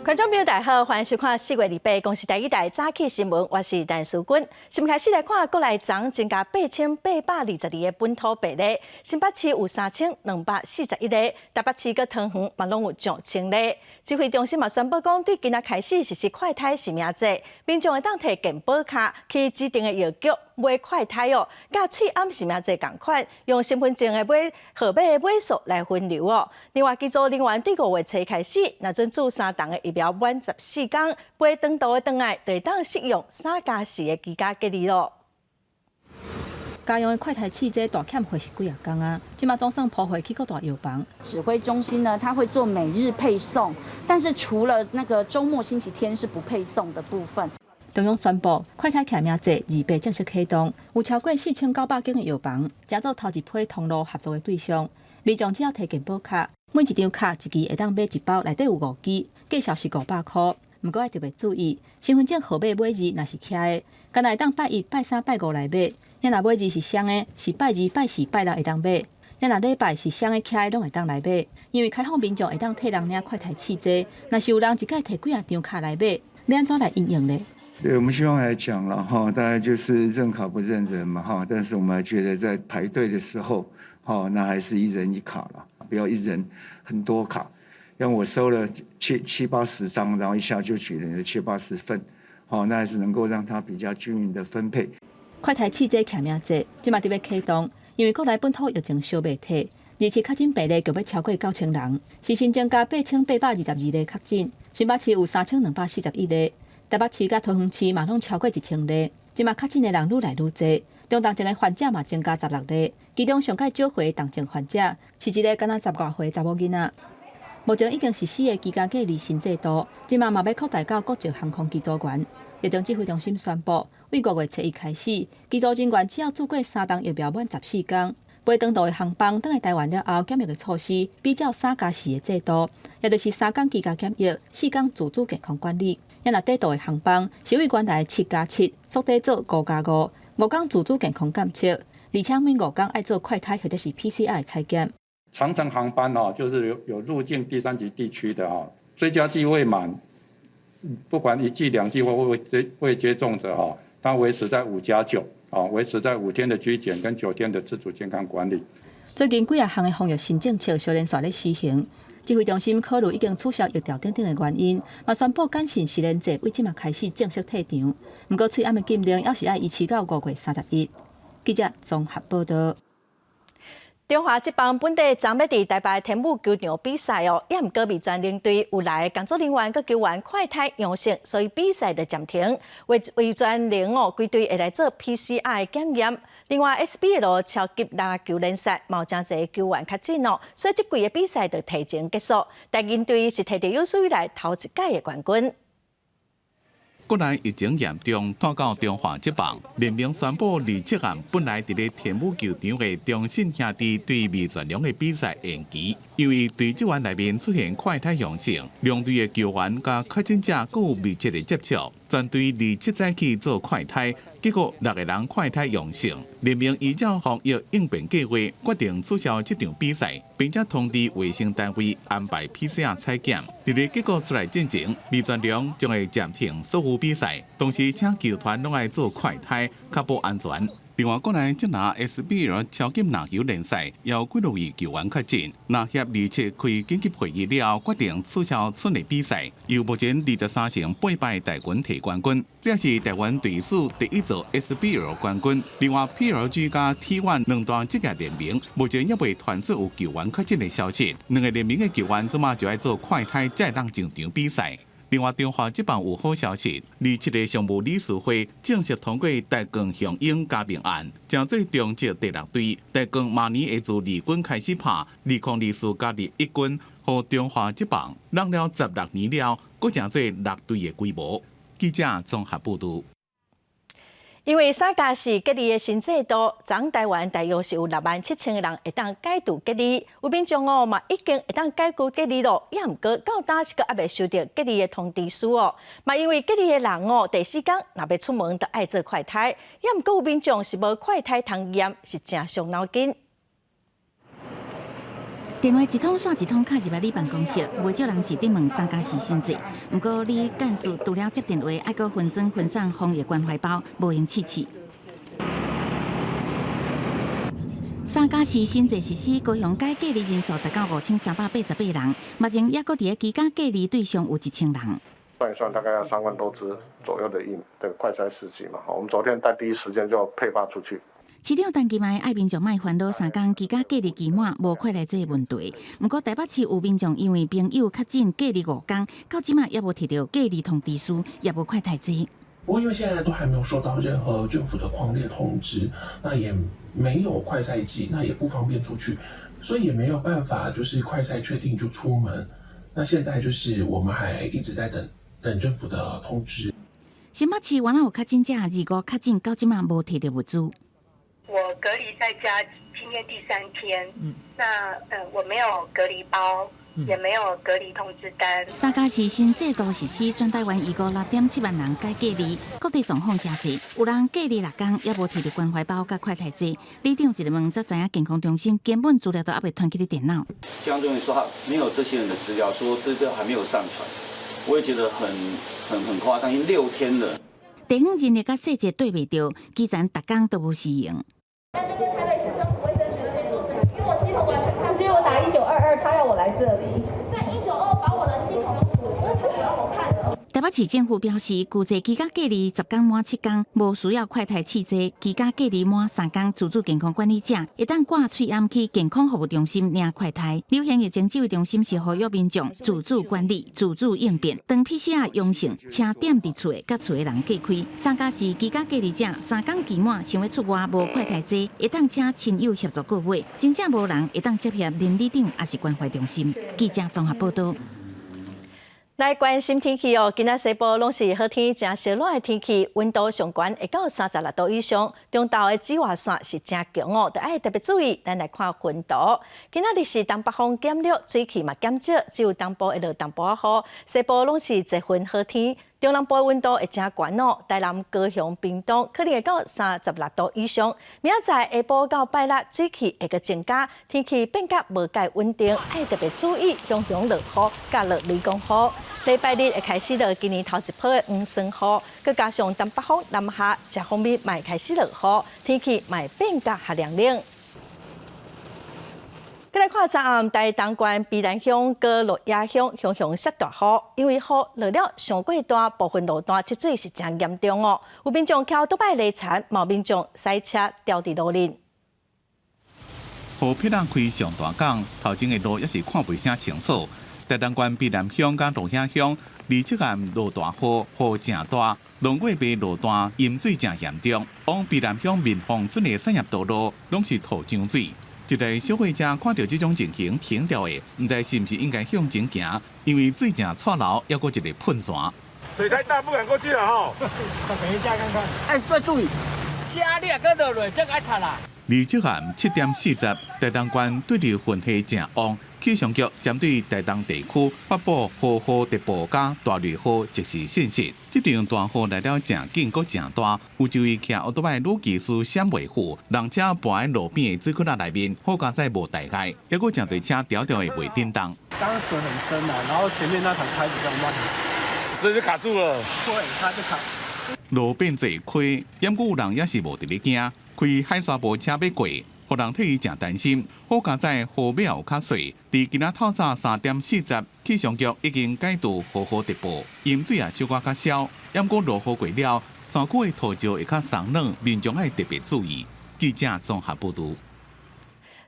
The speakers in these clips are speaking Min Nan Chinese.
觀眾朋友大家好，歡迎收看4月28公視台語台早起新聞，我是陳淑君。先開始來看國內昨增加8822個本土病例，新北市有3241個，台北市佮桃園嘛攏有上千例。指揮中心嘛宣布講，對今仔開始實施快篩實名制，民眾會當提健保卡去指定的藥局買快篩哦，佮喙罨實名制仝款，用身份證的尾號碼的尾數來分流哦。另外，機組人員對5月初開始，若準注三筒的疫苗滿14天，飛長途的轉來，就會當適用3加4的居家隔離囉。家用的快篩試劑大欠貨是幾仔工啊，這馬總算鋪貨去各大藥房。指揮中心呢，他會做每日配送，但是除了那個週末、星期天是不配送的部分。中央宣布，快篩實名制28正式啟動，有超過4900間的藥房，成做頭一批通路合作的對象。民眾只要提健保卡，每一張卡一支會當買一包，內底有五支，價數是500箍。毋過愛特別注意，身份證號碼尾字若是徛的，干焦會當拜一、拜三、拜五來買；若尾字是雙的，是拜二、拜四、拜六會當買；若禮拜是雙的徛的，攏會當來買。因為開放民眾會當替人領快篩試劑，若是有人一擺提幾仔張卡來買，欲按怎來因應咧？對，我們希望來講了哈，大概就是認卡不認人嘛哈，但是我們還覺得在排隊的時候，哈，那還是一人一卡了，不要一人很多卡。像我收了七八十張，然後一下就取了七八十份，好，那還是能夠讓它比較均勻的分配。快篩試劑實名制，這馬佇欲啟動，因為國內本土疫情燒袂退，二七確診病例就欲超過9000人，是新增加8822例確診，新北市有3241例，台北市佮桃園市嘛攏超過1000例，這馬確診的人愈來愈濟，中重症的患者嘛增加16例，其中上蓋少歲重症患者是一個敢若10外歲查某囡仔。目前已經實施的居家隔離新制度，這馬嘛欲擴大到國際航空機組員。疫情指揮中心宣布，對5月初一開始，機組人員只要注過三筒疫苗滿14天，飛長途的航班轉來台灣了後，檢疫的措施比照3加4的制度，也就是3工居家檢疫，4工自主健康管理。若短途的航班是對原來7加7，縮短做5加5，5工自主健康監測，而且每5工愛做快篩或者是 PCR 採檢。長程航班哦，就是有入境第三級地區的哈，追加劑未滿，不管一劑兩劑或未接種者哈，它維持在5加9，啊，維持在5天的居檢跟9天的自主健康管理。最近幾仔項的防疫新政策，相連紲咧施行，指揮中心考慮已經取消疫調等等的原因，嘛宣布簡訊實聯制對這馬開始正式退場。毋過喙罨的禁令猶是愛維持到5月31。記者綜合報道。中華職棒本地昨欲佇台北天母球場比賽哦，也毋過味全龍隊有來工作人員佮球員快篩陽性，所以比賽就暫停。味全龍哦，規隊會來做 PCR 檢驗。另外 SBL 超級籃球聯賽嘛有誠濟球員確診哦，所以這季的比賽就提前結束。台銀隊是摕著有史以來頭一屆的冠軍。國內疫情嚴重，拖到中華職棒聯盟宣布，27號本來佇咧天母球場的中信兄弟對味全龍的比賽延期，因為隊職員內面出現快篩陽性，兩隊的球員佮確診者閣有密切的接觸，全隊27早起做快篩，結果六個人快篩陽性。聯盟依照防疫應變計劃，決定取消這場比賽，並且通知衛生單位安排 PCR 採檢。佇咧結果出來進前，味全龍將會暫停所有比賽，同時請球團攏愛做快篩，確保安全。另外，國內這拿 SBL 超級籃球聯賽有幾落位球員確診，籃協27開緊急會議了後，決定取消春季比賽。由目前23勝8敗大軍提冠軍，這是台灣隊史第一座 SBL 冠軍。另外，PLG 佮 T1 兩大職業聯盟目前猶未傳出有球員確診的消息，兩個聯盟的球員這馬就愛做快篩，才會當上場比賽。另外，中華職棒有好消息，27日常務理事會正式通過台鋼雄鷹加盟案，成做中職第六隊。台鋼明年會自二軍開始拍，2024加入一軍，予中華職棒攏了16年了，閣成做六隊的規模。記者綜合報導。因為3加4隔離的新制度，昨台灣大約是有6萬7千個人會當解除隔離，有民眾哦嘛已經會當解除隔離咯，也毋過到今是閣猶未收著隔離的通知書哦。嘛因為隔離的人哦，第四工若欲出門，就愛做快篩，也毋過有民眾是無快篩通驗，是誠傷腦筋。電話一通紲一通敲入來你辦公室，袂少人是佇問三加四新制。毋過李幹事除了接電話，愛閣分裝分送防疫關懷包，無閒試試。三加四新制實施，高雄改隔離人數達到5388人，目前猶閣佇咧居家隔離對象有1000人。算一算，大概要3萬多支左右的疫的快篩試劑嘛。我們昨天在第一時間就配發出去。市長陳其邁愛民眾莫煩惱，3工居家隔離期滿無快篩劑問題。毋過台北市有民眾因為朋友確診隔離5工，到這馬猶無提著隔離通知書，也無快篩劑。不過因為現在都還沒有收到任何政府的匡列通知，那也沒有快篩劑，那也不方便出去，所以也沒有辦法就是快篩確定就出門。那現在就是我們還一直在等等政府的通知。新北市原來有確診者，25確診到這馬無提著物資。我隔離在家，今天第三天。那我沒有隔離包，也沒有隔離通知單。三加四新制度實施，全台灣25.7萬人改隔離，各地狀況誠濟，有人隔離6工，猶無提著關懷包佮快篩劑。里長一個問，才知影健康中心根本資料都猶未傳去你電腦。健康中心說他沒有這些人的資料，說這個還沒有上傳，我也覺得很誇張，已經6天了。地方人力佮細節對袂著，基層逐工都無時閒。那就跟台北市政府衛生局那邊做事，因為我系統完全看不，因為我打1922，他要我來這裡。但192把我的系統鎖死，他不讓我看了。台北市政府表示，舊制居家隔離10工滿7工，無需要快篩試劑；居家隔離滿3工，自主健康管理者會當掛喙罨去健康服務中心領快篩。流行疫情指揮中心是呼籲民眾自主管理、自主應變。當 PCR 陽性，請踮佇厝的佮厝的人隔開。三加四居家隔離者3工期滿，想欲出外無快篩劑，會當請親友協助購買。真正無人會當接洽鄰里長，抑是關懷中心。記者綜合報道。來關心天氣哦，今仔西部攏是好天，誠燒熱的天氣，溫度上懸會到36度以上。中晝的紫外線是誠強哦，著愛特別注意。咱來看雲圖，今仔日是東北風減弱，水汽嘛減少，只有東部會落淡薄仔雨。西部攏是濟雲好天，中南部溫度會誠懸哦，台南、高雄、屏東可能會到36度以上。明仔載下晡到拜六，水汽會閣增加，天氣變較無蓋穩定，愛特別注意雄雄落雨，佮落雷公雨。禮拜日會開始落今年頭一波的黃霜雨，閣加上東北風南下，這方面嘛會開始落雨，天氣嘛會變較較涼冷。閣來看昨暗台東縣卑南鄉佮鹿野鄉雄雄下大雨，因為雨落了傷過大，部分路段積水是誠嚴重哦。有民眾騎歐多擺犁田，嘛有民眾駛車牢佇路裡。雨撇仔開上大工，頭前的路猶是看袂啥清楚。台東縣卑南鄉佮鹿野鄉，二七暗落大雨，雨誠大，龍尾埤路段淹水誠嚴重。往卑南鄉民豐村的產業道路攏是土漿水。一個小貨車看著這種情形停著的，毋知是毋是應該向前行，因為水誠掣流，猶閣一個噴泉。水太大，不敢過去了吼。等一下看看。哎，要注意，車你若閣落落，這個愛踢啦。二七暗7點40，台東縣對流雲系誠旺，氣象局針對台東地區發布豪雨特報佮大雷雨即時信息。這場大雨來了誠緊，閣誠大，有一位騎歐多擺女騎士閃袂赴，人車跋佇路邊的水渠仔內面，好佳哉無大礙，猶閣誠濟車牢牢的袂振動。當時很深啊，然後前面那台開比較慢，所以就卡住了。對，他就卡。路變濟溪，猶閣有人猶是無佇咧驚。開海沙埔車欲過，予人替伊誠擔心。好佳哉雨尾有較細，佇今仔透早3點40，氣象局已經解除豪雨特報，淹水也小可較少。猶閣落雨過了，山區的土石會較鬆軟，民眾愛特別注意。記者綜合報導。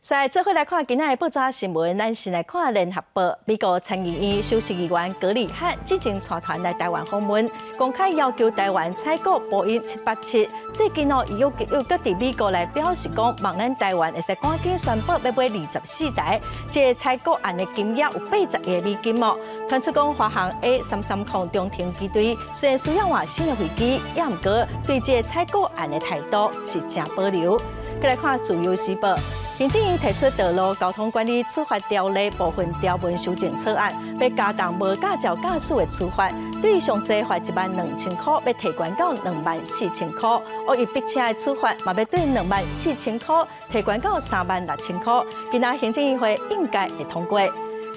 來，做伙來看今仔的報紙新聞，咱先來看聯合報。美國參議院首席議員格里漢之前帶團來台灣訪問，公開要求台灣採購波音787。最近哦，伊又又閣佇美國來表示講，望咱台灣會使趕緊宣布欲買24台，這个採購案的金額有80億美金哦。傳出講華航 A330中程機隊雖然需要換新的飛機，猶毋過對這个採購案的態度是誠保留。閣來看自由時報。行政院提出道路交通管理處罰條例部分條文修正草案，欲加重無駕照駕駛的處罰，對上濟罰12,000箍，欲提懸到24,000箍；惡意逼車的處罰嘛，欲對24,000箍提懸到36,000箍。今仔行政院會應該會通過。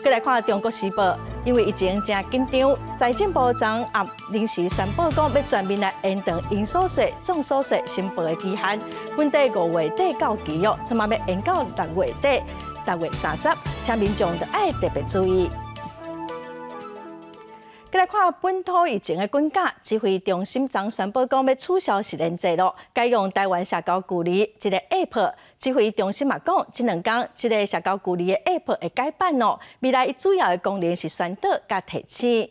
閣來看《中國時報》，因為疫情誠緊張，財政部昨暗臨時宣布講，欲全面來延長營所稅、綜所稅申報的期限。本底5月底到期哦，這馬欲延到6月底，6月30，請民眾著愛特別注意。閣來看本土疫情的滾價，指揮中心昨宣布講欲取消實聯制囉，改用台灣社交距離這个 App。指揮中心嘛講，這兩工這个社交距離的 App 會改版囉。未來伊主要的功能是宣導佮提醒。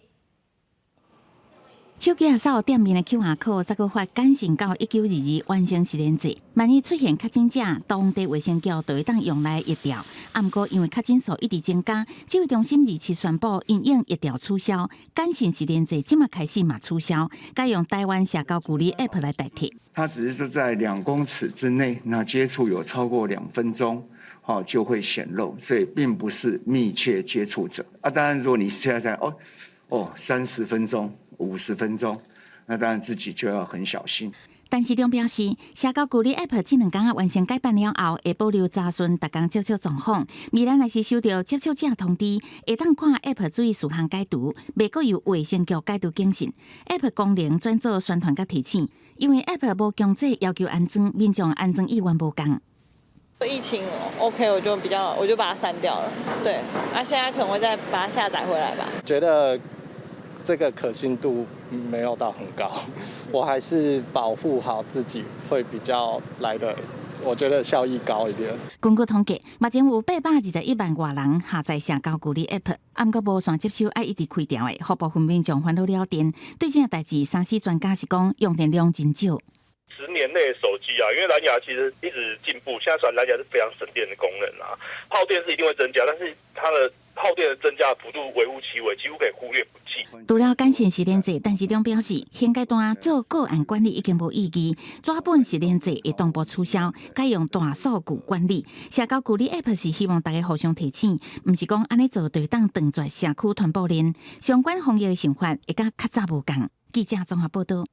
手機仔掃店面的 QR code，才閣發簡訊到1922完成實聯制。萬一出現確診者，當地衛生局就會當用來疫調。啊，毋過因為確診數一直增加，指揮中心27宣布因應疫調取消，簡訊實聯制這馬開始嘛取消，改用台灣社交距離 App 來代替。它只是說在2公尺之內，那接觸有超過2分鐘，好就會顯露，所以並不是密切接觸者。啊，當然如果你現在在哦30分鐘、50分鐘，那當然自己就要很小心。陳時中表示，社交距離 App 這兩工仔完成改版了後，會保留查詢逐工接觸狀況。未來若是收到接觸者通知，會當看 App 注意事項解除，袂閣由衛生局解除警訊。App 功能轉做宣傳佮提醒，因為 App 無強制要求安裝，民眾安裝意願無仝。疫情 OK，我就比較我就把它刪掉了。對，啊，現在可能會再把它下載回來吧。覺得這個可信度沒有到很高，我還是保護好自己會比較來得，我覺得效益高一點。根據統計，目前有821萬外人下載社交距離 App，毋過無線接收愛一直開著的，予部分民眾煩惱了電。對這個代誌，3C 專家是講用電量真少。 10年內的手機啊，因為藍牙其實一直進步，現在算藍牙是非常省電的功能啊，耗電是一定會增加，但是它的耗電的增加幅度微乎其微，幾乎可以忽略不計。除了簡訊實聯制，陳時中表示，現階段做個案管理已經無意義，紙本實聯制會同步取消，改用大數據管理。社交距離 App 是希望大家互相提醒，毋是講按呢做就會當斷絕社區傳播鏈。相關防疫的想法會佮較早無仝。記者綜合報導。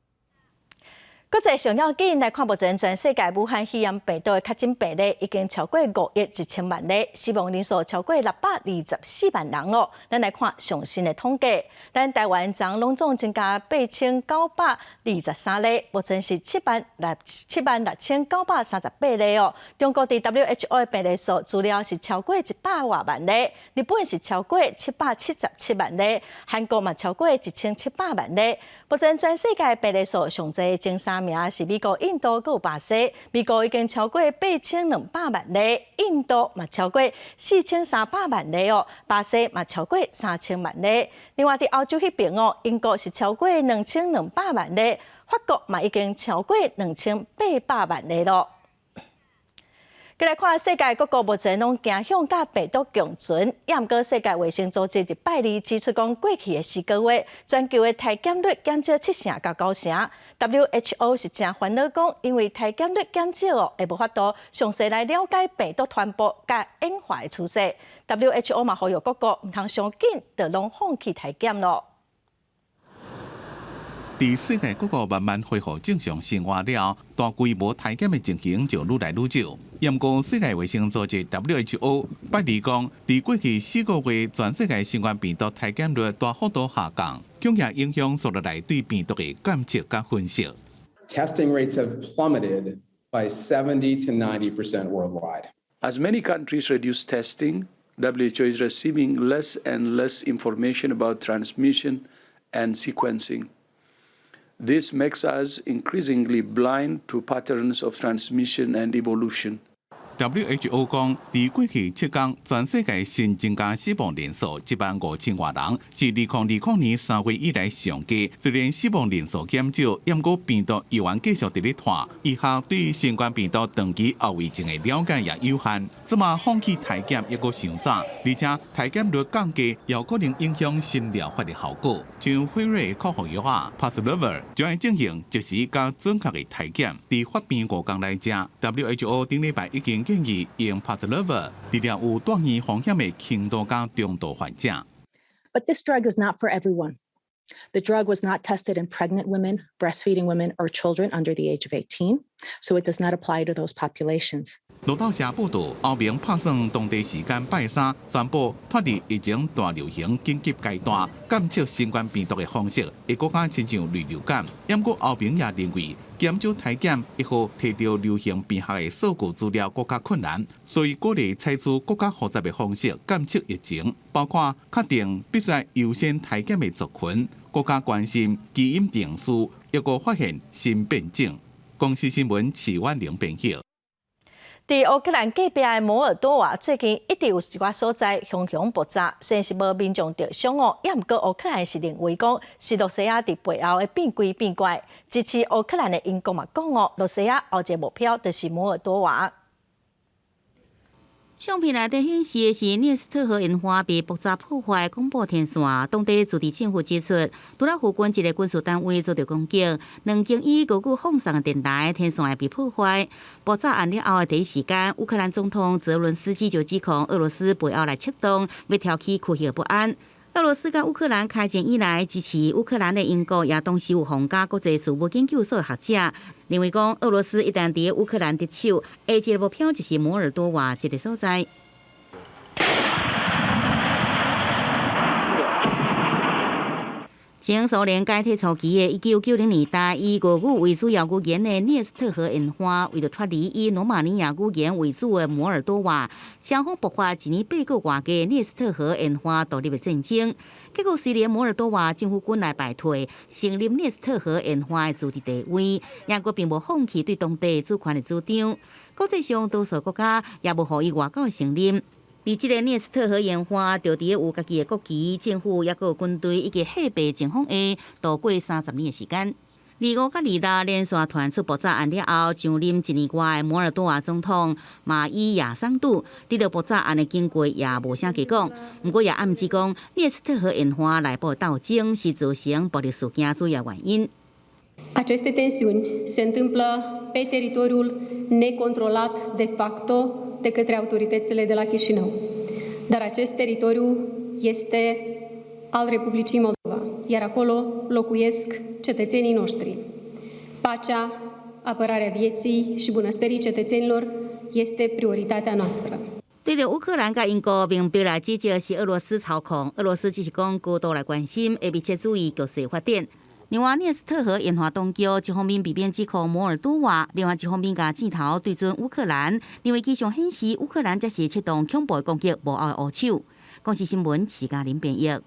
國際上要緊來看，目前全世界武漢肺炎病毒的確診病例已經超過5億1千萬例，死亡人數超過624萬人囉。咱來看上新的統計，咱台灣昨攏總增加8923例，目前是76,938例哦。中國佇 WHO 的病例數資料是超過100外萬例，日本是超過777萬例，韓國嘛超過1700萬例。目前全世界病例數上濟前三名是美國、印度閣有巴西。美國已經超過8200萬例，印度嘛超過4300萬例哦，巴西嘛超過3000萬例。另外佇歐洲彼邊哦，英國是超過2200萬例，法國嘛已經超過2800萬例囉。閣來看世界各國目前攏驚向佮病毒共存，也毋過世界衛生組織佇拜二指出講，過去的4個月，全球的篩檢率減少7成到9成。WHO 是誠煩惱講，因為篩檢率減少哦，會無法度詳細來了解病毒傳播佮演化的趨勢。WHO 嘛呼籲各國毋通傷緊，就攏放棄篩檢囉。佇世界各國慢慢恢復正常生活了，大規模篩檢的情形就愈來愈少。毋過世界衛生組織 WHO 拜二講，佇過去4個月，全世界新冠病毒篩檢率大幅度下降，恐驚影響紲落來對病毒的監測佮分析。 Testing rates have plummeted by 70 to 90% worldwide. As many countries reduce testing, WHO is receiving less and less information about transmission and sequencing. This makes us increasingly blind to patterns of transmission and evolution. WHO 講，佇過去7工，全世界新增加死亡人數1萬5千外人，是2020年3月以來上低。雖然死亡人數減少，毋過病毒依然繼續佇咧傳。醫學對新冠病毒長期後遺症的了解也有限。這馬放棄篩檢猶閣傷早，而且篩檢率降低，有可能影響新療法的效果。像輝瑞口服藥啊，Paxlovid 就愛進行及時佮準確的篩檢。佇發病5工來食，WHO 頂禮拜已經建議用 Paxlovid 治療有住院風險的輕度佮中度患者。 But this drug is not for everyone. The drug was not tested in pregnant women, breastfeeding women, or children under the age of 18, so it does not apply to those populations. 路透社報道，歐盟拍算當地時間拜三宣布脫離疫情大流行緊急階段，監測新冠病毒的方式會閣較親像類流感。毋過歐盟也認為減少篩檢會予提著流行病學的數據資料閣較困難，所以鼓勵採取閣較複雜的方式監測疫情，包括確定必須優先篩檢的族群，閣較關心基因定序，抑閣發現新變種。公視新聞徐婉玲編譯。佇烏克蘭隔壁的摩爾多瓦，最近一直有一寡所在雄雄爆炸，雖然是無民眾著傷哦，也毋過烏克蘭是認為講是羅西亞佇背後的變鬼變怪。支持烏克蘭的英國嘛講哦，羅西亞後一個目標就是摩爾多瓦。相片內底顯示的是涅斯特河沿岸被爆炸破壞廣播天線。當地自治政府指出，除了附近一個軍事單位遭著攻擊，兩間以俄語放送的電台天線也被破壞。爆炸案了後的第一時間，烏克蘭總統澤倫斯基就指控俄羅斯背後來策動，欲挑起區域不安。俄羅斯佮烏克蘭開戰以來，支持烏克蘭的英國也同時有皇家國際事務研究所的學者認為講，俄羅斯一旦佇烏克蘭得手，下一個目標就是摩爾多瓦這個所在。前蘇聯解體初期的1990年代，以俄語為主要語言的涅斯特河沿岸，為著脫離以羅馬尼亞語言為主的摩爾多瓦，雙方爆發一年八個月的涅斯特河沿岸獨立的戰爭。結果雖然摩爾多瓦政府軍來敗退，承認涅斯特河沿岸的自治地位，也閣並無放棄對當地主權的主張。國際上多數國家也無予伊外交承認。而這个涅斯特河沿岸，就佇有家己的國旗、政府，抑閣有軍隊以及貨幣情況下度過30年的時間。25佮26連續傳出爆炸案了後，上任一年外的摩爾多瓦總統馬伊亞桑杜，對著爆炸案的經過也無啥加講。毋過也暗指講，涅斯特河沿岸內部鬥爭是造成暴力事件主要原因。 Aceste tensiuni se întâmplă pe teritoriul necontrolat de facto de către autoritățile de la Chișinău. Dar acest teritoriu este al Republicii Moldova, iar acolo locuiesc cetățenii noștri. Pacea, apărarea vieții și bunăstării cetățenilor este prioritatea noastră. 對著烏克蘭佮英國明白來指責是俄羅斯操控，俄羅斯只是講高度來關心，會密切注意局勢發展。另外，涅斯特河沿岸當局一方面避免指控摩爾多瓦，另外一方面共箭頭對準烏克蘭，認為跡象顯示烏克蘭才是策動恐怖的攻擊幕後的烏手。公視新聞徐嘉玲編譯。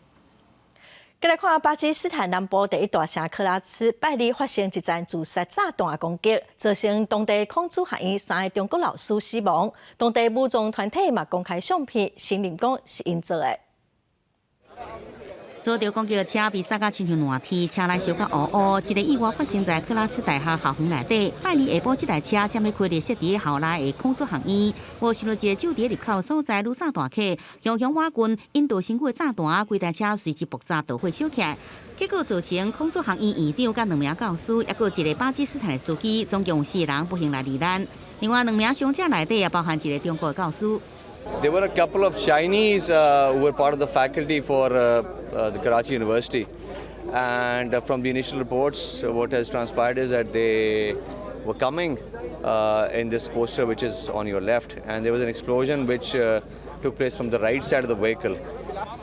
繼來看巴基斯坦南部第一大城克拉茲，拜二發生一場自殺炸彈攻擊，造成當地孔子學院三个中國老師死亡。當地武裝團體嘛公開相片，承認講是𪜶做的。遭著攻擊的車被炸甲親像爛天，車內燒甲烏烏。這个意外發生在克拉茲大學校園內底。拜二下晡，這台車正欲開入設佇校內的孔子學院，無想到一个守佇入口所在愈炸大客，雄雄倚近引導身軀的炸彈，規台車隨即爆炸導火燒起來，結果造成孔子學院院長佮兩名教師，抑閣一个巴基斯坦的司機，總共有四个人不幸來罹難。另外兩名傷者內底也包含一个中國的教師。 There were a couple of Chinese who were part of the faculty for the Karachi University, and from the initial reports, what has transpired is that they were coming in this coaster which is on your left, and there was an explosion which took place from the right side of the vehicle.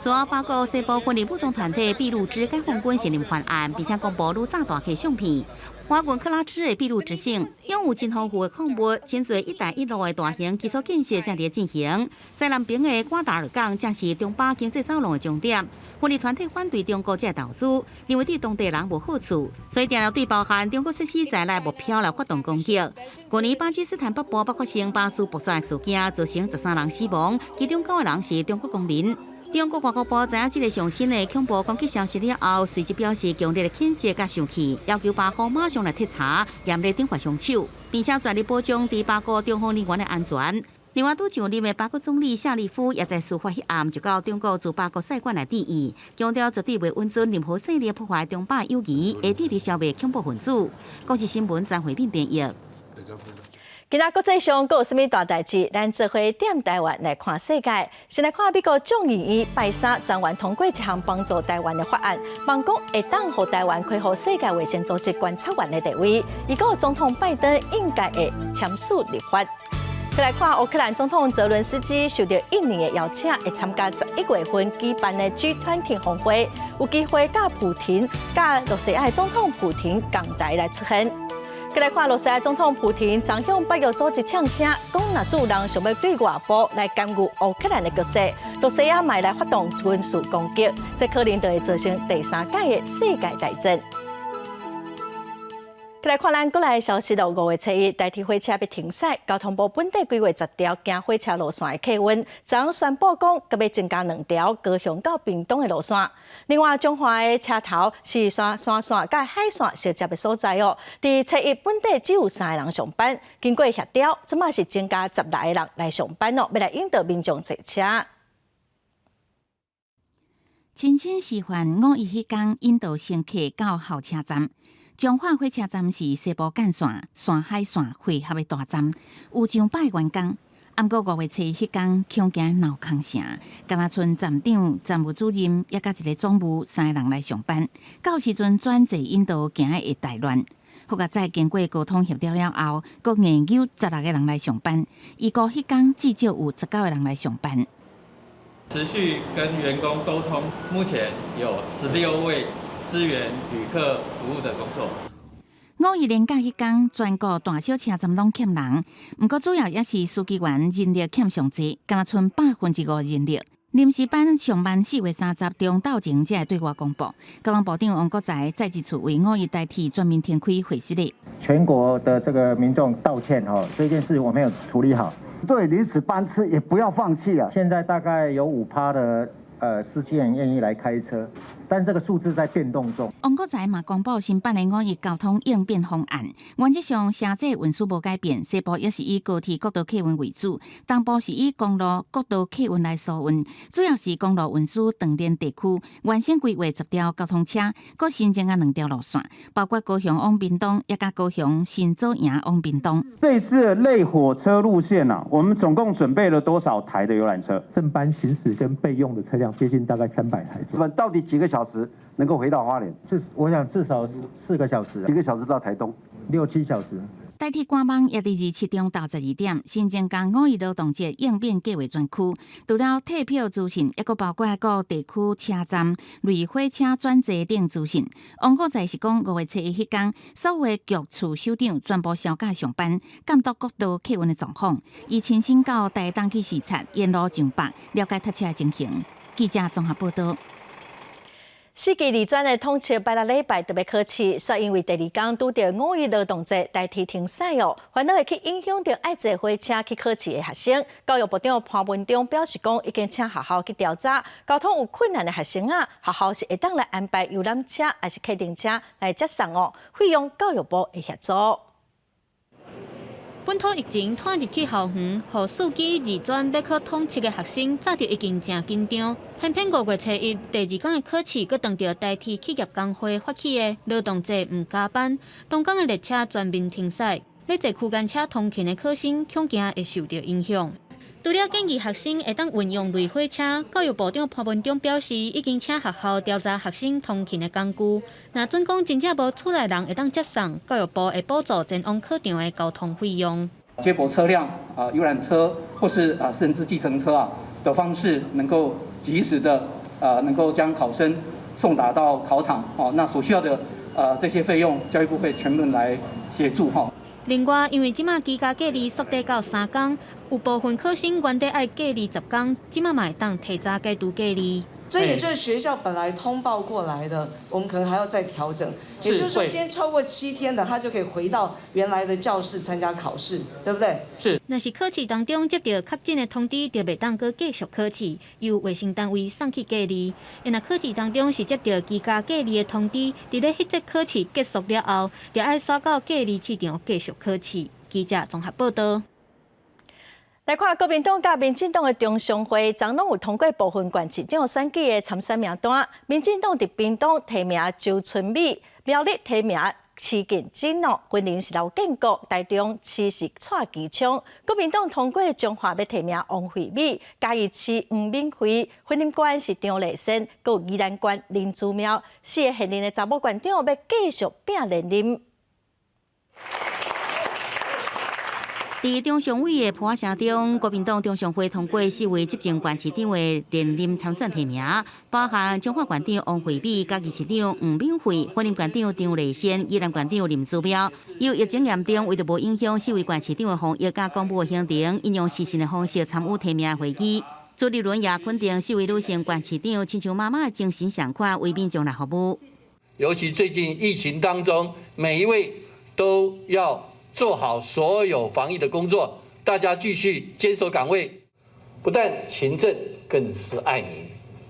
事後巴國西部分離武裝團體俾路支解放軍承認犯案，並且公布擄炸彈客相片。倚近克拉茲的俾路支省擁有真豐富的礦物，真濟一帶一路的大型基礎建設正佇進行。西南邊的瓜達爾港正是中巴經濟走廊的終點。分離團體反對中國這個投資，認為對當地人無好處，所以定定對包含中國設施在內目標來發動攻擊。去年巴基斯坦北部北發生巴士爆炸事件，造成13人死亡，其中九個人是中國公民。中國外交部知影這个上新的恐怖攻擊消息了後，隨即表示強烈的譴責佮生氣，要求巴方馬上來徹查，嚴厲懲罰兇手，並且全力保障佇巴國中方人員的安全。另外，拄上任的巴國總理夏立夫也在事發彼暗就到中國駐巴國使館來致意，強調絕對袂允准任何勢力破壞中巴友誼，會致力消滅恐怖分子。公視新聞張惠敏編譯。今仔國際上閣有啥物大代誌？咱做伙踮台灣來看世界。先來看美國眾議院拜三全員通過一項幫助台灣的法案，望講會當予台灣恢復世界衛生組織觀察員的地位。預告總統拜登應該會簽署立法。再來看烏克蘭總統澤倫斯基受到印尼的邀請，會參加11月份舉辦的 G20 峰會，有機會佮普廷、佮羅西亞總統普廷仝台來出現。閣來看羅西亞總統普廷，昨向北約組織嗆聲，講若是有人想欲對外部來干預烏克蘭的局勢，羅西亞嘛會來發動軍事攻擊，這可能就會造成第三屆的世界大戰。來看咱國內消息，5月初1，台鐵火車欲停駛，交通部本底規劃10條行火車路線的客運，昨宣布講，閣欲增加兩條高雄到屏東的路線。另外，彰化的車頭是山山線佮海線相接的所在哦。佇初一本底只有三个人上班，經過協調，這馬是增加16個人來上班哦，欲來引導民眾坐車。親身示範五一彼工引導乘客到候車站。彰化火車站是西部幹線、山海線匯合的大站，有上百員工。毋過5月初1彼工，恐驚鬧空城，敢若賰站長、站務主任，抑佮一个總務三个人來上班。到時陣轉坐引導，驚會大亂。好佳哉經過溝通協調了後，閣硬揪16個人來上班。預估彼工至少有19個人來上班。持續跟員工溝通，目前有16位支援旅客服務的工作。五一連假彼工，全國大小車站攏欠人，毋過主要也是司機員人力欠上濟，敢若賰5%人力。臨時班上班4月30中晝前才會對外公布。交通部長王國材再一次為五一台鐵全面停開會失禮。全國的這個民眾道歉哦，這件事我沒有處理好。對臨時班次也不要放棄啊。現在大概有5趴的司機員願意來開車，但這個數字在變動中。王國材嘛公布新版的五一交通應變方案，原則上城際運輸無改變，西部也是以高鐵國道客運為主，東部是以公路國道客運來疏運，主要是公路運輸長鏈地區，原先規劃10條交通車，閣新增加兩條路線，包括高雄往屏東，抑佮高雄新左營往屏東。這次類火車路線啊，我們總共準備了多少台的遊覽車？正班行駛跟備用的車輛接近大概300台。我們到底幾個小時能夠回到花蓮？我想至少4個小時。幾個小時到台東？六七小時。台鐵官網也佇27中晝12點新增加五一勞動節應變計劃專區，除了退票資訊，抑閣包括各地區車站、類火車轉坐等資訊。王國材是講5月初1彼工，所有的局處首長全部銷假上班，監督國道客運的狀況。伊親身到台東去視察，沿路上北了解塞車的情形。記者綜合報道。四期二專的統測拜六禮拜就欲考試，煞因為第二工拄著五一勞動節，台鐵停駛哦，煩惱會去影響著愛坐火車去考試的學生。教育部長潘文忠表示講，已經請學校去調查交通有困難的學生啊，學校是會當來安排遊覽車抑是客運車來接送哦，費用教育部會協助。本土疫情拖入去校園，予四期二專欲考統測的學生早就已經誠緊張。偏偏5月初1第二工的考試，閣撞著台鐵企業工會發起的勞動節毋加班，當工的列車全面停駛，欲坐區間車通勤的考生恐驚會受著影響。除了建議學生會當運用類火車，教育部長潘文忠表示，已經請學校調查學生通勤的工具。若準講真正無厝內人會當接送，教育部會補助前往考場的交通費用。接駁車輛啊、遊覽車或是啊甚至計程車啊的方式，能夠及時的啊能夠將考生送達到考場。哦，那所需要的這些費用，教育部會全面來協助哈。另外，因為這馬居家隔離縮短到3工，有部分考生原底愛隔離10工，這馬嘛會當提早解除隔離。所以，這是學校本來通報過來的，我們可能還要再調整。也就是說，今天超過7天的，他就可以回到原來的教室參加考試，對不對？是。若是考試當中接著確診的通知，就袂當閣繼續考試，由衛生單位送去隔離。若考試當中是接著居家隔離的通知，佇咧彼節考試結束了後，就愛徙到隔離試場繼續考試。記者綜合報道。來看國民黨佮民進黨的中常會，昨攏有通過部分縣市長選舉的參選名單。民進黨佇屏東提名周春米，苗栗提名市建真哦，雲林是劉建國，台中市是蔡其昌。國民黨通過彰化欲提名王惠美，嘉義市黃敏惠，雲林縣是張麗仙，閣宜蘭縣林姿妙，四个現任的查某縣長欲繼續拚連任。佇中常委的破聲中，國民黨中常會通過四位執政縣市長的連任參選提名，包含彰化縣長王惠美、嘉義市長黃敏惠、雲林縣長張麗仙、宜蘭縣長林姿妙。由疫情嚴重，為著無影響四位縣市長的防疫佮公務的行程，𪜶用視訊的方式參與提名會議。朱立倫也肯定四位女性縣市長親像媽媽的精神相款，為民眾來服務。尤其最近疫情當中，每一位都要做好所有防疫的工作，大家繼續堅守崗位，不但勤政，更是愛民，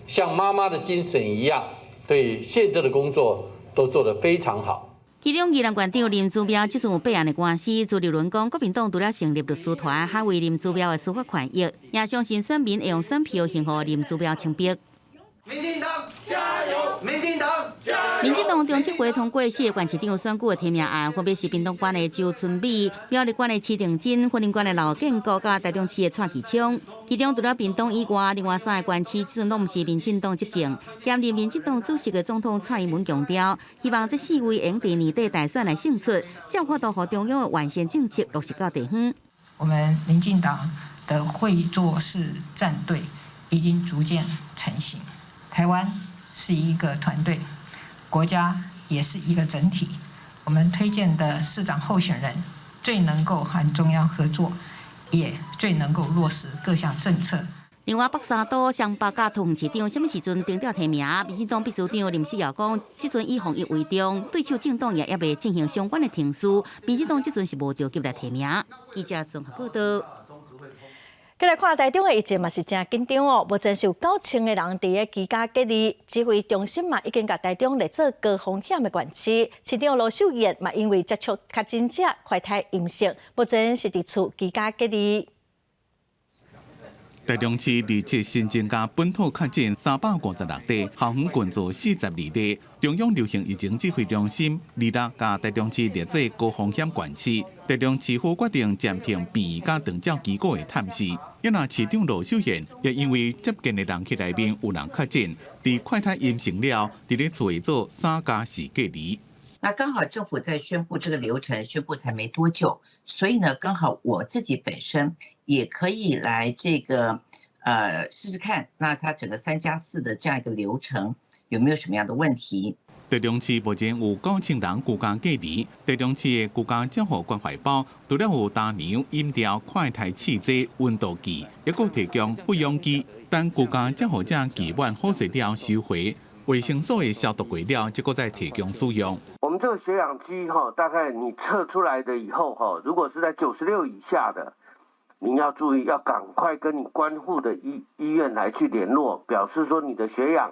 像媽媽的精神一樣，對憲政的工作都做得非常好。其中，宜蘭縣長林姿妙這次有八案的官司，朱立倫講，國民黨除了成立律師團，捍衛林姿妙的司法權益，也相信選民會用選票還予林姿妙清白。民進黨加油！民進黨加油！民進黨中執會通過四个縣市長選舉的提名案，分別是屏東縣的周春米、苗栗縣的施廷金、雲林縣的劉建國、佮台中市的蔡其昌。其中除了屏東以外，另外三个縣市這陣攏毋是民進黨執政。兼任民進黨主席的總統蔡英文強調，希望這四位會佇年底大選來勝出，才有法度予中央的完善政策落實到地方。我們民進黨的會做事戰隊已經逐漸成型。台灣是一個團隊，國家也是一個整體。我們推薦的市長候選人最能夠和中央合作，也最能夠落實各項政策。另外，北三都、雙北佮桃園市長，啥物時陣定調提名？民進黨秘書長林世堯講，這陣以防疫為重，對手政黨也猶未進行相關的程序。民進黨這陣是無著急來提名。記者綜合報道。過來看台中的疫情嘛是誠緊張哦，目前是有9000个人佇咧居家隔離，指揮中心嘛已經共台中列做高風險的縣市。市長盧秀燕嘛因為接觸確診者快篩陰性，目前是佇厝居家隔離。台中市27新增加本土確診356例，桃園群組42例。中央流行疫情指揮中心26共台中市列做高風險縣市。台中市府決定暫停病院佮長照機構的探視。若市長盧秀燕也因為接近的人客內面有人確診，佇快篩陰性了，佇咧厝內做3加4隔離。那剛好政府在宣布這個流程，宣布才沒多久，所以呢，剛好我自己本身也可以來這個，試試看，那它整個3加4的這樣一個流程有沒有什麼樣的問題？台中市目前有9000人居家隔離，台中市的居家照護關懷包，除了有乾糧、飲料、快篩試劑、溫度計，抑閣提供血氧機，等居家照護者期滿好勢了收回。衛生所的消毒過了，則閣再提供使用。我們這個血氧機哈，大概你測出來的以後哈，如果是在96以下的，你要注意，要趕快跟你關護的醫院來去聯絡，表示說你的血氧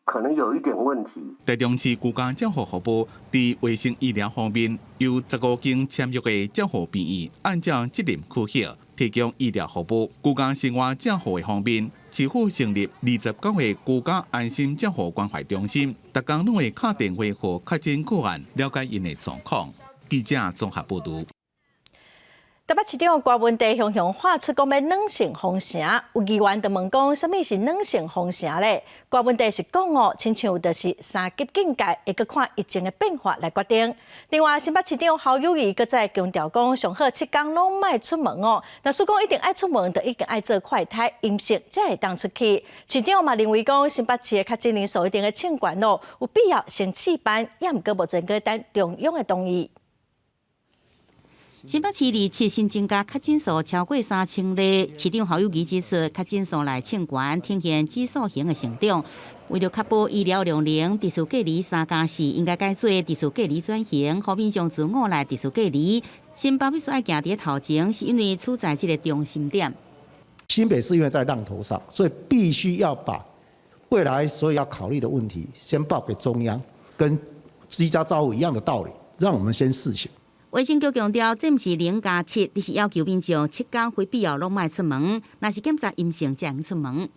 可能有一點問題。台中市居家照護服務佇衛生醫療方面，由15間簽約的照護病院，按照責任區域提供醫療服務。居家生活照護的方面，市府成立29個居家安心照護關懷中心，逐工攏會敲電話予確診個案，了解𪜶的狀況。記者綜合報導。台北市長柯文哲雄雄喊出講欲軟性封城，有議員就問講，啥物是軟性封城咧？柯文哲是講哦，親像就是三級警戒，會閣看疫情的變化來決定。另外，新北市長侯友宜閣再強調講，上好7工攏莫出門哦。若是講一定愛出門，就一定愛做快篩陰性，才會當出去。市長嘛認為講，新北市的確診人數一定會衝懸咯，有必要先試班，也毋過目前閣等中央的同意。新北市27新增加確診數超過3000例，市長侯友宜指出，確診數來衝懸，呈現指數型的成長。為著確保醫療量能，持續隔離3加4應該改做持續隔離轉型，予民眾自我來持續隔離。新北必須愛行佇頭前，是因為處在這个中心點。新北市因為在浪頭上，所以必須要把未來所有要考慮的問題先報給中央，跟居家照護一樣的道理，讓我們先試行。衛生局強調，這毋是0加7，而是要求民眾7工非必要攏莫出門，若是檢查陰性才會出門。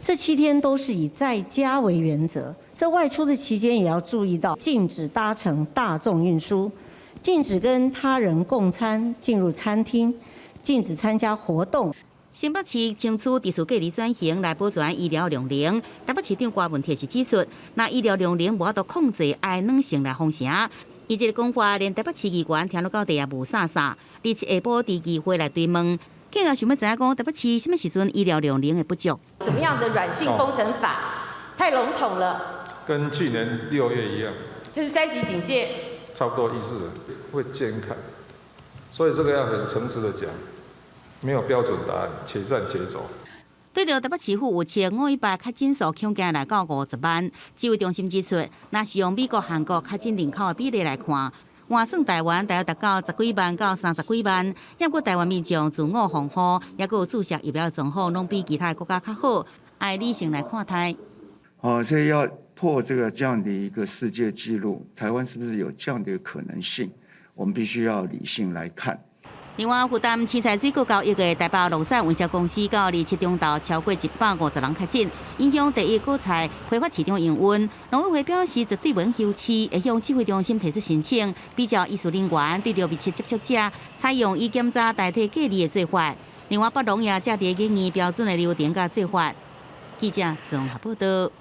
這7天都是以在家為原則，這這外出的期間也要注意到，禁止搭乘大眾運輸，禁止跟他人共餐、進入餐廳，禁止參加活動。新北市爭取持續隔離轉型來保全醫療量能。台北市長柯文哲是指出，若醫療量能無法度控制，愛軟性來封城。伊這个講話，連台北市議員聽落到地也霧煞煞。而且下晡佇議會來追問，更加想欲知影講台北市啥物時陣醫療量能會不足？怎麼樣的軟性封城法？太籠統了。跟去年6月一樣，就是三級警戒，差不多意思，會監看。所以這個要很誠實的講。沒有標準答案，且戰且走。對著台北市府有稱五一八確診數恐驚來到50萬，指揮中心指出，若是用美國、韓國確診人口的比例來看，換算台灣大約達到10幾萬到30幾萬。不過台灣民眾自我防護，抑閣有注射疫苗狀況，攏比其他國家較好，愛理性來看待。哦，所以要破這個這樣的一個世界紀錄，台灣是不是有這樣的可能性？我們必須要理性來看。另外，負擔凊彩水果交易的台北農產運銷公司，到27中晝超過150人確診，影響第一果菜批發市場營運。農委會表示，絕對袂休市，會向指揮中心提出申請，比照醫事人員對著密切接觸者，採用以檢查代替隔離的做法。另外，北農也正佇研擬標準的流程佮做法。記者綜合報道。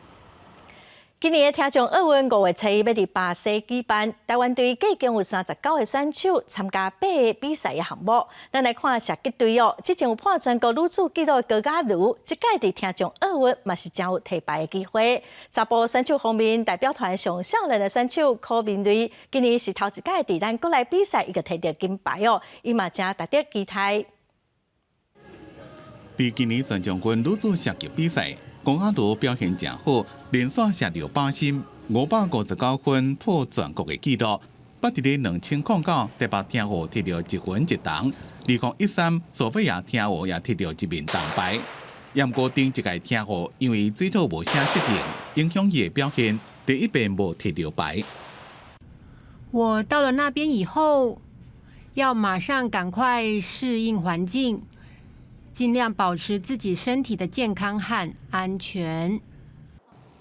今年的聽障奧運5月初一欲佇巴西舉辦，台灣隊計共有39個選手參加八个比賽的項目。咱來看射擊隊哦，之前有破全國女子紀錄的高嘉瑜，這屆佇聽障奧運嘛是誠有提牌的機會。查埔選手方面，代表團上少年的選手柯明睿，今年是頭一屆佇咱國內比賽，伊就提著金牌哦，伊嘛誠值得期待。佇今年全將軍女子射擊比賽，高嘉瑜表現誠好，連續射六靶心，559分破全國的紀錄。捌佇咧2009台北聽奧摕著一銀一銅，2013索菲亞聽奧也摕著一面銅牌。毋過頂一屆聽奧因為水土無啥適應，影響伊的表現，第一遍無摕著牌。我到了那邊以後，要馬上趕快適應環境。盡量保持自己身體的健康和安全。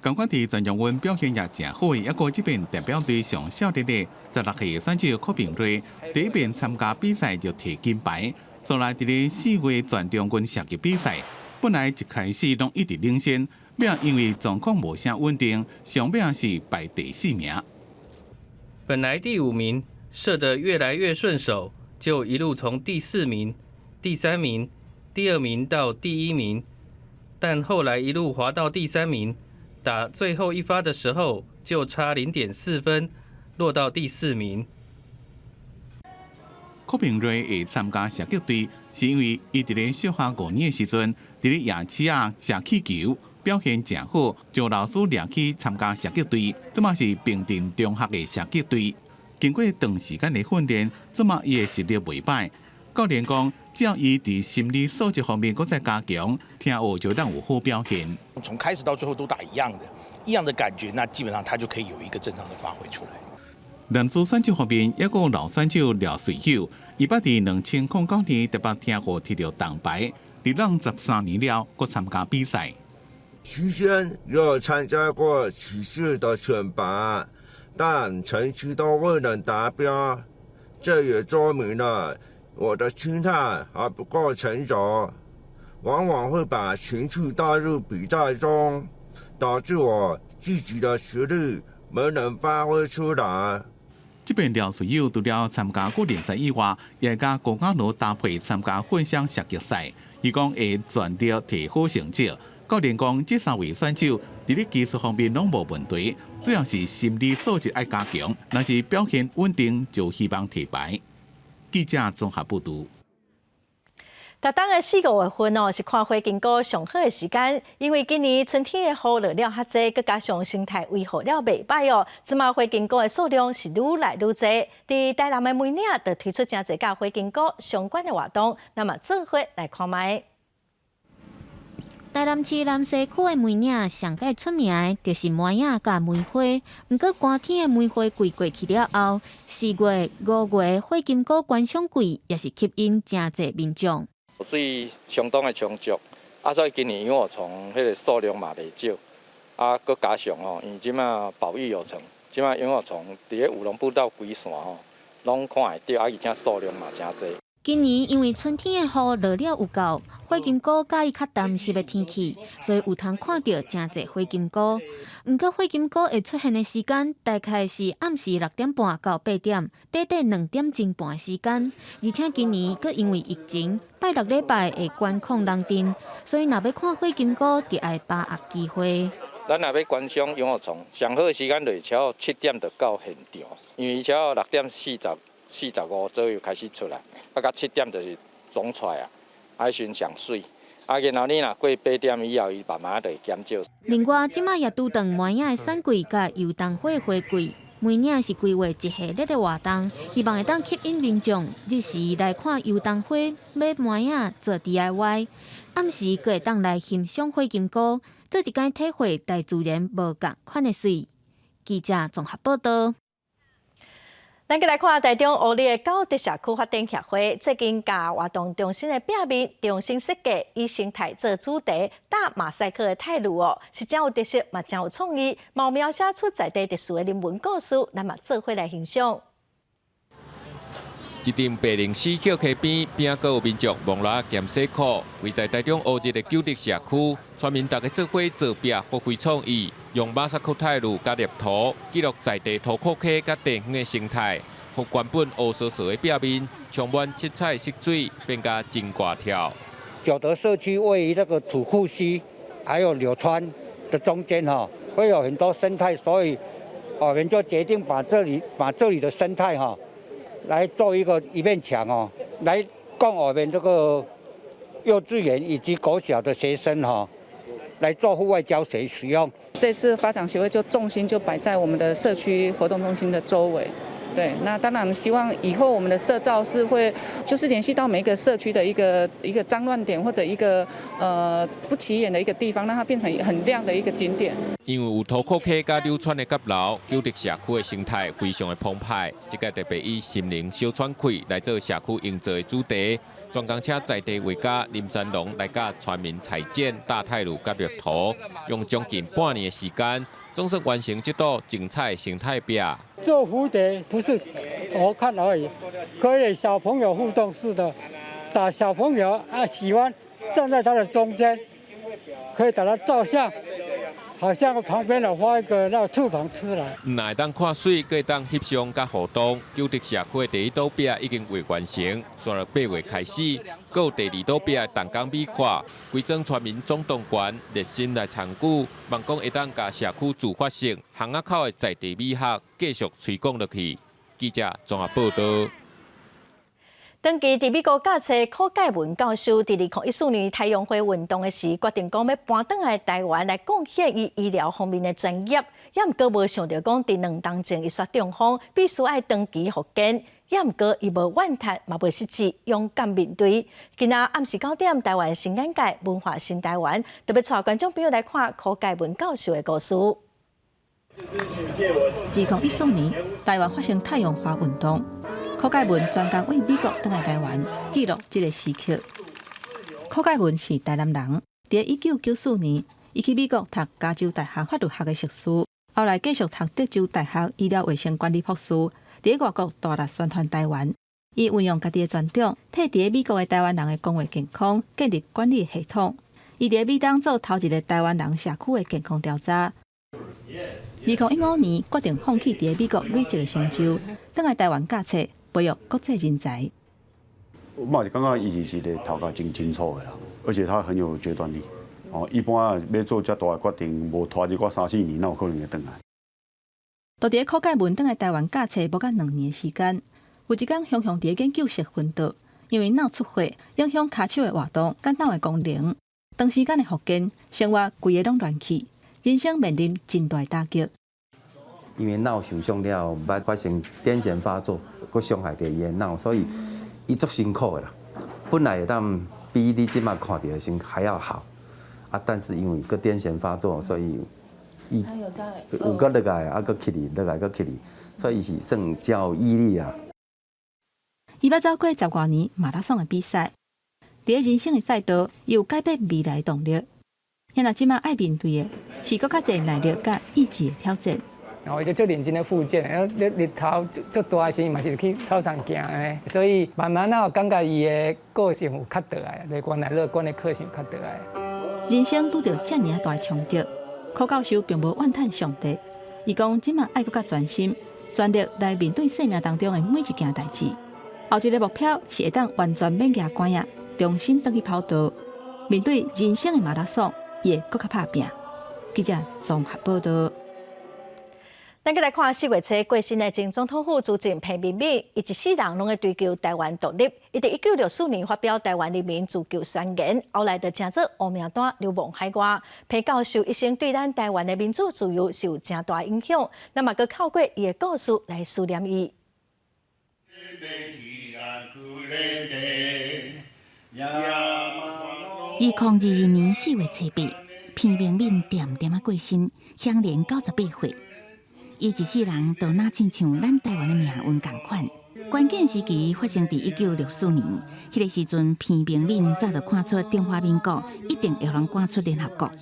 仝款佇全中運表現也誠好，抑閣這遍代表隊上少年的16歲選手柯明睿，第一遍參加比賽就提金牌。後來佇咧4月全中運射擊比賽，本來一開始攏一直領先，尾因為狀況無啥穩定，上尾是排第四名。本來第五名射得越來越順手，就一路從第四名、第三名、第二名到第一名，但後來一路滑到第三名，打最後一發的時候就差0.4分，落到第四名。柯明睿會參加射擊隊，是因為伊佇咧小學5年的時陣，佇咧夜市仔射氣球，表現誠好，就老師掠去參加射擊隊，這馬是平鎮中學的射擊隊。經過長時間的訓練，這馬伊的實力袂䆀。教練講，只要伊佇心理素質方面閣再加強，聽奧就當有好表現。從開始到最後都打一樣的，一樣的感覺，那基本上他就可以有一個正常的發揮出來。男子選手方面，抑閣有老選手廖瑞友，伊捌佇2009年台北聽奧摕著銅牌，佇朗13年了，閣參加比賽。其實有參加過幾次的選拔，但成績都未能達標，這也說明了我的心態還不夠成熟，往往會把情緒帶入比賽中，導致我自己的實力沒能發揮出來。這遍廖瑞友除了參加個人賽以外，也佮高嘉瑜搭配參加混雙射擊賽。伊講會全力提好成績。教練講，這三位選手佇咧技術方面攏無問題，主要是心理素質愛加強，若是表現穩定，就希望提牌。記者綜合報導。逐冬的四五月份哦，是看火金菇上好的時間，因為今年春天的雨落了較濟，閣加上生態維護了袂䆀哦，這馬火金菇的數量是愈來愈濟。佇台南的梅嶺就推出誠濟佮火金菇相關的活動，咱嘛做伙來看覓。台南市南西區的梅嶺上蓋出名的就是梅仔佮梅花。毋過寒天的梅花季過去了後，4月、5月火金菇觀賞季也是吸引誠濟民眾。水相當的充足，啊，所以今年養護蟲彼个數量嘛袂少，啊，閣加上吼，因為這馬保育有成，這馬螢火蟲佇咧五龍步道規線吼，攏看會著，啊，而且數量嘛誠濟。今年因為春天的雨落了有夠，火金姑佮意較澹濕的天氣，所以有通看著誠濟火金姑。毋過火金姑會出現的時間，大概是暗時6點半到8點，短短2點鐘半的時間。而且今年閣因為疫情，拜六禮拜會管控人陣，所以若欲看火金姑，就愛把握機會。咱若欲觀賞螢火蟲，上好的時間就是超7點就到現場，因為伊超6點45左右開始出來，啊，到7點就是總出來啊，啊，彼時陣上媠，啊，然後你若過8點以後，伊慢慢就會減少。另外，這擺也拄著麥仔的產季佮油桐花花季，每年是規劃一系列的活動，希望會當吸引民眾日時來看油桐花、買麥仔做 DIY，暗時閣會當來欣賞火金姑，做一擺體會大自然無仝款的媠。記者綜合報道。咱閣來看台中烏里的九德社區發展協會最近共活動中心的壁面重新設計，以生態做主題，打馬賽克的態度哦，是誠有特色，嘛誠有創意，嘛描寫出在地特殊的人文故事，咱嘛做伙來欣賞。一陣白靈死抾溪邊，邊仔閣有民眾摸蜊仔兼洗褲。位在台中烏日的九德社區，村民逐家做伙做壁，發揮創意，用馬賽克泰路佮黏土記錄在地塗浠溪佮地方的生態，予原本烏趖趖的壁面充滿七彩色水，變甲真活跳。九德社區位於那個土庫溪還有柳川的中間，哈，會有很多生態，所以我們就決定把這裡的生態，哈，來做一個一面牆哦，來供我們這個幼稚園以及國小的學生哈，來做戶外教學使用。這次發展協會就重心就擺在我們的社區活動中心的周圍。對，那當然希望以後我們的社造是會，就是聯繫到每一個社區的一個一個髒亂點或者一個不起眼的一個地方，讓它變成很亮的一個景點。因為有塗浠溪佮柳川的夾流，九德社區的生態非常的澎湃。這個特別以心靈小喘氣來做社區營造的主題，專工請在地畫家林三龍來佮村民裁剪大太路佮綠塗，用將近半年的時間，總算完成這道精彩生態壁。做蝴蝶不是我看而已，可以小朋友互動式的，打小朋友啊喜歡站在它的中間，可以打他照相，好像旁邊的畫一個那個翅膀出來。毋但會當看媠，閣會當翕相佮互動。九德社區的第一道壁已經畫完成，煞落8月開始，閣有第二道壁的動工美化。規莊村民總動員熱心來參與，望講會當共社區自發性巷仔口的在地美學繼續推廣落去。記者綜合報道。長期佇美國教冊柯蓋文教授，佇2014年太陽花運動的時，決定講欲搬轉來台灣來貢獻伊醫療方面的專業，也毋過無想著講佇2冬前伊煞中風，必須愛長期復健，也毋過伊無怨嘆，嘛無失志，勇敢面對。今仔暗時9點，台灣新眼界文化新台灣，特別帶觀眾朋友來看柯蓋文教授的故事。2014年，台灣發生太陽花運動。柯蓋文專工對美國轉來台灣，記錄這個時刻。柯蓋文是台南人，佇1994年，伊去美國讀加州大學法律學的碩士，後來繼續讀德州大學醫療衛生管理博士。佇外國大力宣傳台灣，伊運用家己的專長，替佇美國的台灣人的公衛健康建立管理系統。伊佇美東做頭一個台灣人社區的健康調查。2015年，決定放棄佇美國累積的成就，轉來台灣教冊，培育國際人才。我嘛是感覺伊是一個頭殼真清楚的人，而且他很有決斷力。哦，一般啊，欲做遮大的決定，無拖一個三四年，哪有可能會轉來？就佇柯蓋文轉來台灣教冊，無到2年的時間，有一工雄雄佇研究室昏倒，因為腦出血，影響跤手的活動、佮腦的功能。長時間的復健，生活規个攏亂去，人生面臨真大打擊。因為腦受傷了後，捌發生癲癇發作，閣傷害著伊的腦，所以伊足辛苦的啦。本來會當比你這馬看著的時還要好，啊，但是因為閣癲癇發作，所以伊有閣落來，啊，閣起來，落來閣起來，所以伊是算真有毅力啊。伊捌走過十外年馬拉松的比賽，佇人生的賽道，伊有改變未來的動力。若這馬愛面對的是閣較濟耐力佮意志的挑戰。哦，伊就足認真咧復健，日日頭足足大的時，嘛是去操場行的，所以慢慢仔有感覺伊的個性有較倒來，樂觀來樂觀的個性較倒來。人生拄著遮爾大的衝擊，柯教授並無怨嘆上帝，伊講這馬愛閣較專心、全力來面對生命當中的每一件代誌。後一个目標是會當完全免蜈拐仔，重新轉去跑道，面對人生的馬拉松，伊會閣較拍拚。記者綜合報道。咱閣來看四月初過身的前總統府資政彭明敏，伊一世人攏咧追求台灣獨立。伊佇1964年發表台灣人民自救宣言，後來就成做烏名單流亡海外。彭教授一生對咱台灣的民主自由是有誠大影響。咱嘛閣透過伊的故事來思念伊。2022年4月初八，彭明敏恬恬仔過身，享年98歲。伊一世人都若親像咱台灣的命運仝款。關鍵時期發生佇1964年，彼個時陣，彭明敏早就看出中華民國一定會予人趕出聯合國，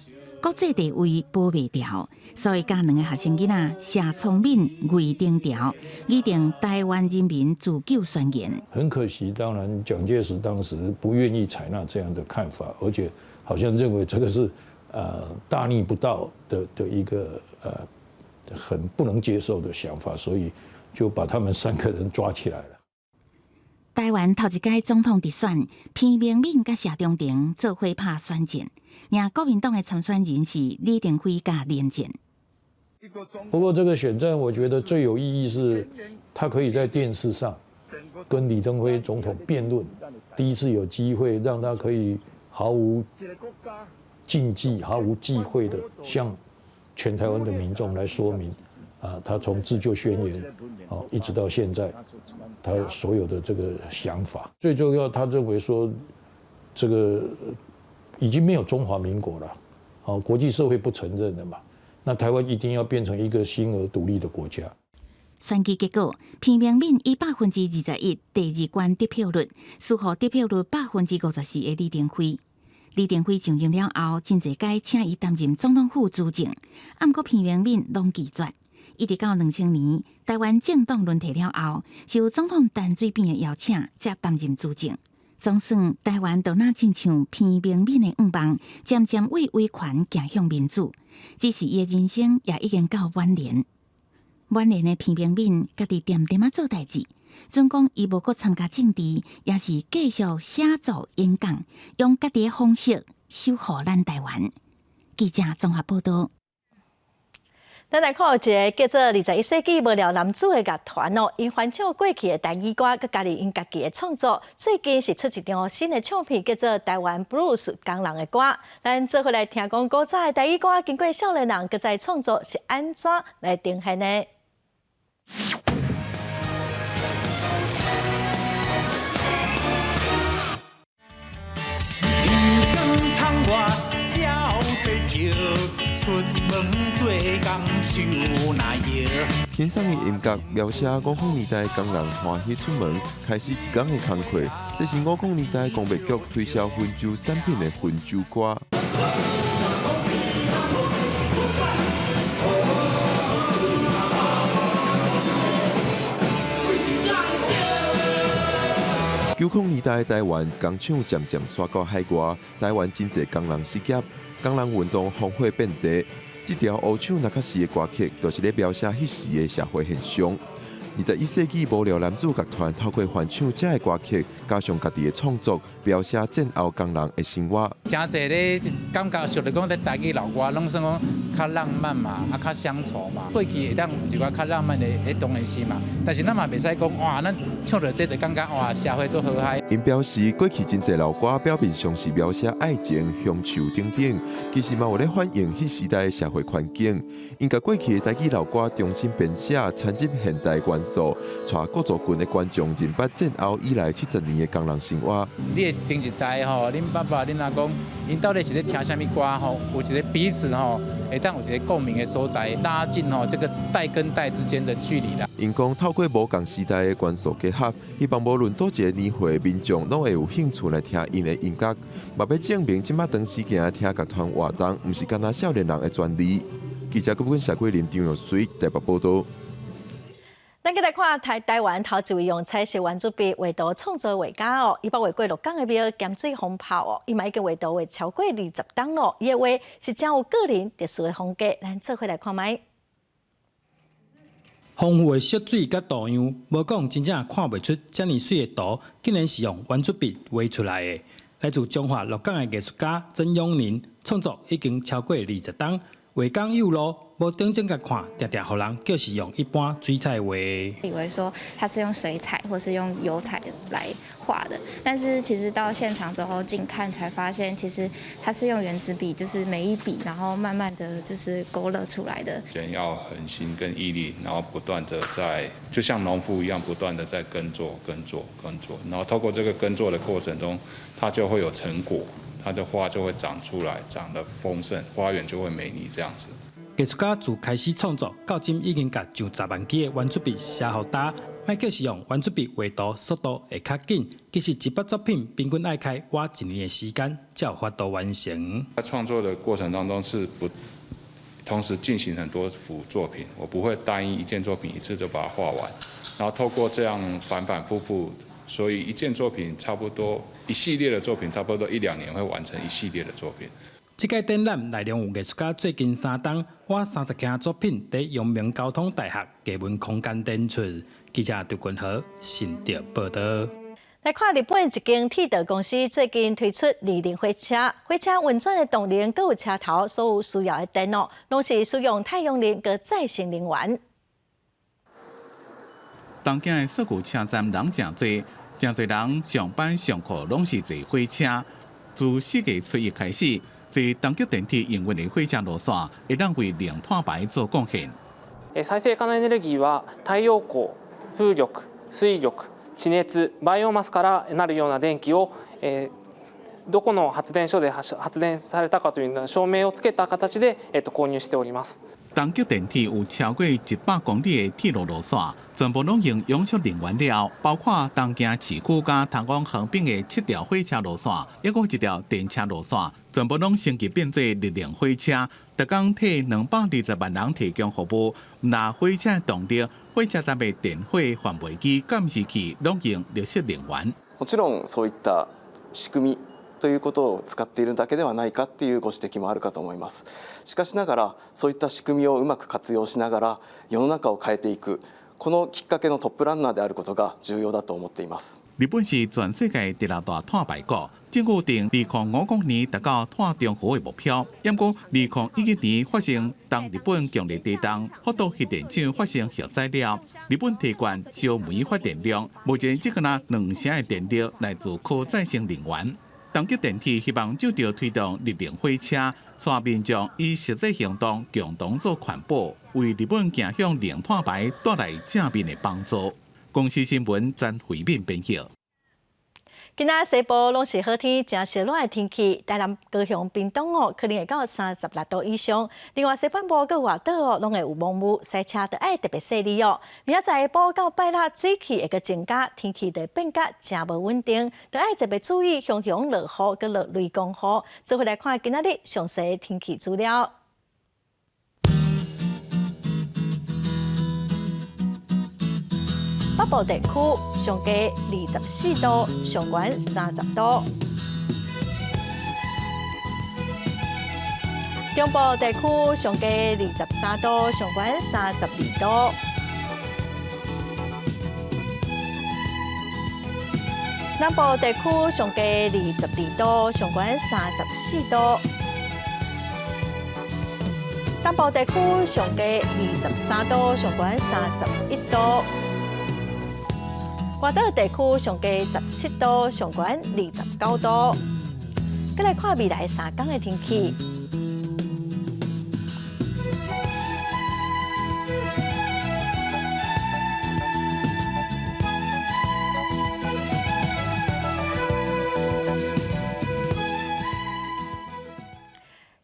國際地位保袂牢，所以佮兩个學生囡仔謝聰敏、魏登朝擬定台灣人民自救宣言。很可惜，當然蔣介石當時不願意採納這樣的看法，而且好像認為這個是大逆不道的一個很不能接受的想法，所以就把他們三個人抓起來了。台灣頭一屆總統直選，彭明敏佮謝長廷做伙拍選戰，贏國民黨的參選人是李登輝佮連戰。不過這個選戰，我覺得最有意義是，他可以在電視上跟李登輝總統辯論，第一次有機會讓他可以毫無禁忌、毫無忌諱的向全台灣的民眾來說明，啊，他從自救宣言，哦，一直到現在，他所有的這個想法，最重要，他認為說，這個已經沒有中華民國了，哦，國際社會不承認了嘛，那台灣一定要變成一個新而獨立的國家。選舉結果，彭明敏以21%第二懸得票率，輸予得票率54%的李登輝。李登輝上任了後，真濟擺請伊擔任總統府資政，毋過彭明敏攏拒絕。一直到2000年，台灣政黨輪替了後，受總統陳水扁的邀請，才擔任資政。總算台灣就若親像彭明敏的願望，漸漸為威權走向民主。只是伊的人生也已經到晚年。晚年的彭明敏，家己恬恬仔做代誌。準講伊無閣參加政治，也是繼續寫作演講，用家己的方式守護咱台灣。記者綜合報道。咱來看一个叫做21世紀無聊男子的樂團哦，𪜶翻唱過去的台語歌，閣加入𪜶家己的創作。最近是出一張新的唱片，叫做《台灣 Blues 工人的歌》。咱做伙來聽講古早的台語歌，經過少年人閣再創作，是按怎來呈現的？天光窗外鸟啼叫，出门做工手若摇。轻松的音乐描写50年代工人歡喜出門，開始一工的工課。這是50年代工業局推銷薰酒產品的薰酒歌。90年代台灣工廠漸漸徙到海外，台灣真濟工人失業，工人運動烽火遍地。這條烏唱那卡西的歌曲，就是咧描寫彼時的社會現象。21世紀無聊男子樂團透過翻唱這个歌曲，加上家己的創作，描寫戰後工人的生活。誠濟咧感覺上來講，咧台語老歌攏算講較浪漫嘛，啊較鄉愁嘛。過去會當有一寡較浪漫的，彼當然是嘛。但是咱嘛袂使講哇，咱唱著這就感覺哇，社會足和諧。𪜶表示，過去真濟老歌表面上是描寫愛情、鄉愁等等，其實嘛有咧反映彼時代的社會環境。𪜶共過去的台語老歌重新編寫，摻入現代元素，帶各族群的觀眾認捌戰後以來70年的工人生活。你的頂一代吼，恁爸爸、恁阿公，𪜶到底是咧聽啥物歌吼？有一个彼此吼，會當有一個共鳴的所在，拉近吼這個代跟代之間的距離啦。𪜶講透過無仝時代的元素結合，希望無論佗一個年歲的民眾，攏會有興趣來聽𪜶的音樂，嘛欲證明這馬長時間聽樂團活動，毋是干焦少年人的專利。記者郭文、謝桂林、張玉水台北報導。咱閣來看台台灣頭一位用彩色圓珠筆畫圖創作畫家哦，伊捌畫過鹿港的廟兼水蜂炮哦，伊嘛已經畫圖畫超過20冬咯。伊的畫是誠有個人特殊的風格，咱做伙來看覓。豐富的色水佮圖樣，無講真正看袂出遮爾媠的圖，竟然是用圓珠筆畫出來的。來自彰化鹿港的藝術家曾永寧，創作已經超過20冬，畫工幼路。無定睛共看，定定予人叫是用一般水彩畫。以為說他是用水彩或是用油彩來畫的，但是其實到現場之後近看才發現，其實他是用原子筆，就是每一筆，然後慢慢的就是勾勒出來的。人要恆心跟毅力，然後不斷的在，就像農夫一樣，不斷的在耕作、耕作、耕作，然後透過這個耕作的過程中，它就會有成果，它的花就會長出來，長得豐盛，花園就會美麗這樣子。藝術家自開始創作到今，已經共上十萬支的圓珠筆寫予焦，莫叫是用圓珠筆畫圖速度會較緊。其實一幅作品平均愛開倚一年的時間，才有法度完成。在創作的過程當中，是不同時進行很多幅作品，我不會單一一件作品一次就把它畫完，然後透過這樣反反覆覆，所以一件作品差不多一系列的作品，差不多一兩年會完成一系列的作品。這屆展覽內容有藝術家最近三冬倚30件作品，佇陽明交通大學藝文空間展出。記者張君豪新竹報導。來看日本一間鐵道公司最近推出綠能火車，火車運轉的動能，閣有車頭所有需要的電哦，攏是使用太陽能佮再生能源。東京的澀谷車站人誠濟，誠濟人上班上課攏是坐火車。自4月初一開始，坐東急電鐵營運的火車路線，會當為零碳排做貢獻。再生可能エネルギーは太陽光、風力、水力、地熱、バイオマスからなるような電気をどこの発電所で発電されたかという証明をつけた形で購入しております。東急電鐵有超過100公里的鐵路路線，全部攏用永續能源了，包括東京市區佮通往橫濱的七條火車路線，抑閣一條電車路線，全部攏升級變做綠能火車，逐工替220萬人提供服務。毋但火車動力，火車站的電火販賣機、監視器攏用綠色能源。もちろんそういった仕組みということを使っているだけではないかっていうご指摘もあるかと思います。しかしながらそういった仕組みをうまく活用しながら世の中を変えていくこのきっかけのトップランナーであることが重要だと思っています。日本是全世界第六大碳排國，政府定2050年達到碳中和的目標。毋過2011年發生東日本強烈地動，福島核電廠發生核災了，日本提懸燒煤發電量，目前只干焦2成的電力來自可再生能源。東急電鐵希望藉著推動綠能火車，帶民眾以實際行動共同做環保，為日本走向零碳排帶來正面的幫助。公視新聞曾慧敏編輯。今仔西部攏是好天，誠燒熱的天氣。台南、高雄、屏東哦，可能會到36度以上。另外，西半部佮外島哦，攏會有濛霧，駛車著愛特別細膩哦。明仔載下晡到拜六，水汽會閣增加，天氣就會變甲誠無穩定，著愛特別注意常常落雨佮落雷公雨。做伙來看今仔日詳細天氣資料。北部地區上低24度，上懸30度；中部地區上低23度，上懸32度；南部地區上低22度，上懸34度；東部地區上低23度，上懸31度。外島地區上低17度，上懸29度。閣來看未來3工的天氣。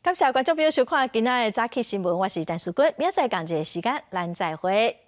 九感謝觀眾朋友收看今仔的早起新聞，我是陳淑君，明仔載仝一个時間，咱再會。